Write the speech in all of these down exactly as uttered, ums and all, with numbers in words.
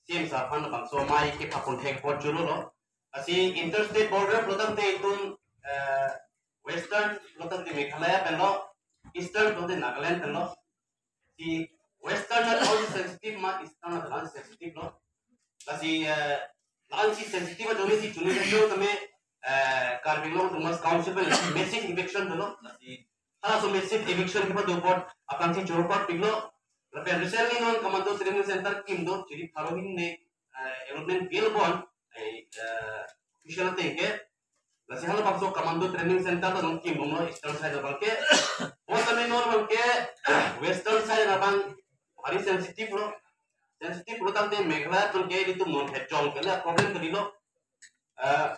C M sir aphan labangso amei kepapon thek apot cholo lo. Lasi interstate border pulo tangte itum, eh, western pulo tangte Meghalaya pen lo, eastern pulo tangte Nagaland pen lo. Si western nat all sensitive ma eastern nat all sensitive lo. Lasi, eh, la-ansi sensitive ajoine si chuni kachong tame, eh, Karbi Anglong Autonomous Council pen massive eviction dolo. Lasi halaso massive eviction kepado apot aphrangsi choro apot pik lo. Lapen recently non commando training center kim do, chiri pharo hini, eh, allotment bill bon, eh, eh, official ateng ke. Lasi halabangso commando training center ta non kim bomlo eastern side abang ke. Bon tame non abang ke western side abang very sensitive lo. Sensitive lo tangte Meghalaya abang ke itum non hejong ke la problem ke lo. Eh,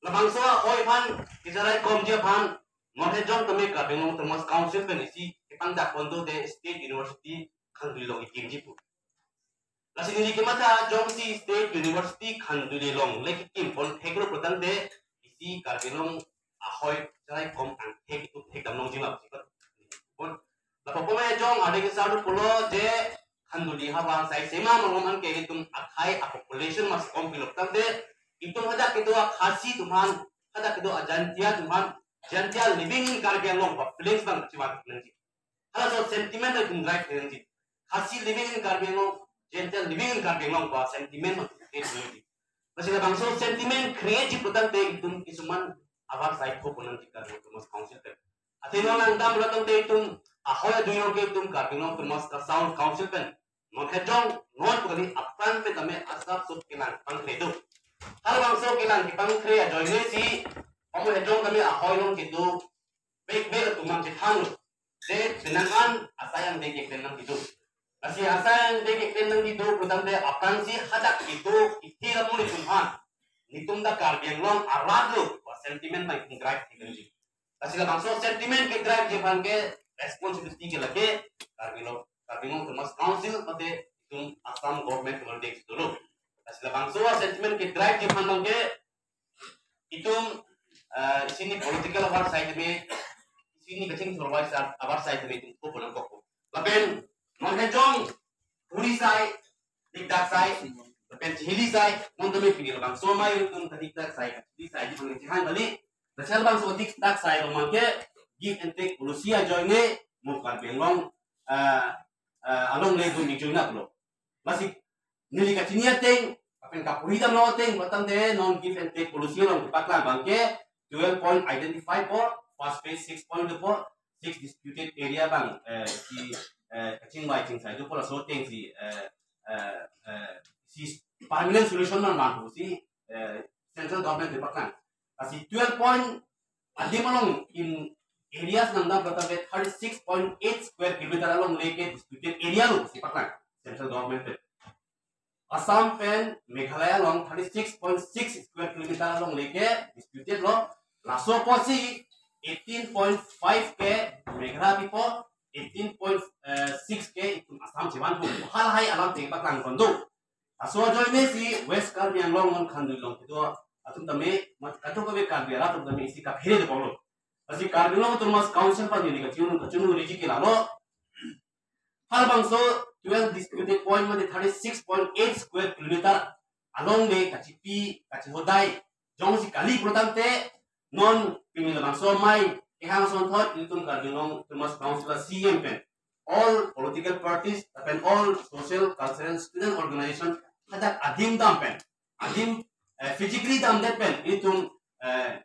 labangso ahoi aphan, kecharai komji aphan, non hejong tame Karbi Anglong Autonomous Council pen isi kepangdak pon do de State University Khanduli along ikimji pu. Lasi neli kematha jongsi State University Khanduli along le kekim pon thek lo pulo tangte isi Karbi Anglong ahoi charai kom angthek itum thekdam longji ma pusi pat. Bon, lapu pome jong ade ke sadu pulo je Khanduli havar sai sema malom an ke itum akhei a population mas kom pulo tangte itum hadak kedo a Khasi atum aphan, hadak kedo a Jaintia atum aphan, Jaintia living in Karbi Anglong ba feelings abang chiwar nangji. Halaso sentiment itum drive nangji. Khasi living in Karbi Anglong, Jaintia living in Karbi Anglong ba sentiment itum create nangji. Lasi labangso sentiment create ji pulo tangte itum kisuman avar sai tho pon nangji Karbi Autonomous Council pen. Athe non nangdam pulo tangte itum ahoi adui along ke itum Karbi Anglong Autonomous Council pen non hejong non pu kali aphrang pen tame asap sut kelang pangkre do. Halabangso kelang kepangkre ajoine si pamo hejong tame ahoi along kedo bek bek atum mang chethan lo. Je penang an asai angdeng ke penang kedo. Lasi asai angdeng ke penang kedo pulo tangte aphrangsi hadak kedo ithi lamu netum aphan, netum ta Karbi Anglong arat lo ba sentiment abang itum drive thek nangji. Lasi labangso sentiment ke drive ji aphan ke responsibility ke lake Karbi Anglong, Karbi Anglong Autonomous Council mate itum Assam government kemerdeksi dolo. Lasi labangso a sentiment ke drive ji aphan abang ke itum, eh, isi ni political avar sai tame, isi ni kachingthur avar sai, avar sai tame itum ko bonang koko. Lapen non hejong huri sai, dikdak sai, lapen chihili sai, non tame pini labangso amei itum ta dikdak sai, chihili sai, di pang chihang kali. Dasar labangso dikdak sai along abang ke give and take policy ajoine mo Karbi Anglong, eh, eh, along le dun ijoinak lo. Lasi neli kachini ateng, lapen kapuri dam lo ateng, pulo tangte non give and take policy along kepaklang abang ke twelve point identify po, first phase six point po, six disputed area abang, eh, si, eh, kachingvai chingsai do pulo laso ateng si, eh, eh, eh, si permanent solution man man si, eh, central government kepaklang. Lasi twelve point adim along in areas nangdam pulo tangte thirty six point eight square kilometer along le ke disputed area lo si paklang central government pen. Assam pen Meghalaya along thirty six point six square kilometer along le ke disputed lo. Laso apotsi eighteen point five ke Meghalaya pipo, eighteen point six ke itum Assam chevan pu halahai alam ateng paklang pon do. Laso ajoine si West Karbi Anglong non Khanduli along kedo atum tame, mat kadokave Karbi arat atum tame isi kaphere de bolo. Lasi Karbi Anglong Autonomous Council aphan neli kachunu, kachunu riji ke lalo. Halabangso twelve disputed point mate thirty six point eight square kilometer along le kachipi, kachihodai jongsi kali pulo tangte non pini labangso amei kehang asonthot itum Karbi Anglong Autonomous Council a C M pen all political parties, lapen all social, cultural, student organization hadak adim dam pen, adim, eh, physically damdet pen itum, eh,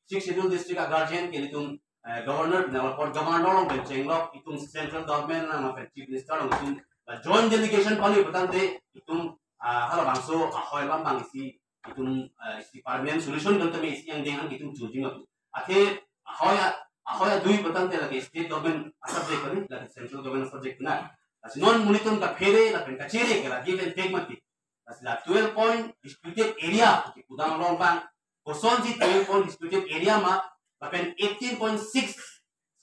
Sixth Schedule district a guardian ke itum, eh, governor pen apor governor along pen chenglok itum central government along pen chief minister along itum, eh, joint delegation pali pulo tangte itum, ah, halabangso ahoi alam abang isi itum, eh, isi permanent solution kan tame isi angdeng an itum choji ma. Athe ahoi a-, ahoi adui pulo tangte lake state government a subject kali, lake central government a subject na. Lasi non monit atum kaphere lapen kachere ke la give and take mati. Lasi la twelve point disputed area kipudam along abang, kosonsi twelve point disputed area ma, lapen eighteen point six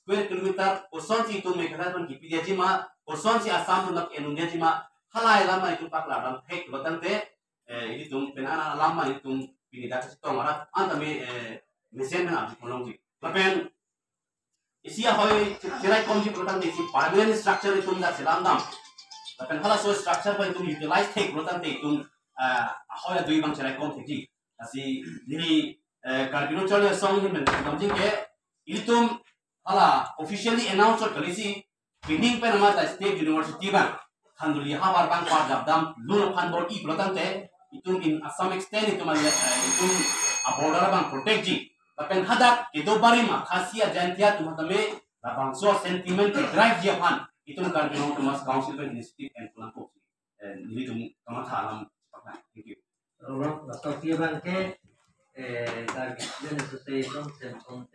square kilometer kosonsi itum Meghalaya pen kipi diaji ma, kosonsi Assam pen ke-en un diaji ma, halahai alam itum paklang dam thek pulo tangte, eh, itum penang an alam itum pini dak chetong arat an tame, eh, mesen pen abdi kolongji. Lapen isi ahoi che-, cherai komji pulo tangte isi permanent structure itum dak chelang dam. Lapen halaso structure abang itum utilize thek pulo tangte itum, ah, ahoi adui abang cherai kom thekji. Lasi neli, eh, Karbi Anglong Charli Asong ahin pen damji ke ilitum hala officially announce chot kalisi, pining pen amat State University abang Khanduli havar abang parjap damlun aphan bor-i pulo tangte itum in some extent itum, eh, itum a-border abang protect ji. Lapen hadak kedo barim a Khasi a Jaintia atum tame labangso sentiment ke drive ji aphan itum Karbi Anglong Autonomous Council pen initiative en pulang kok. Eh, nelitum kamatha alam pakna. Thank you. Olo, laso abang ke, eh, Karbi Student Association, Semson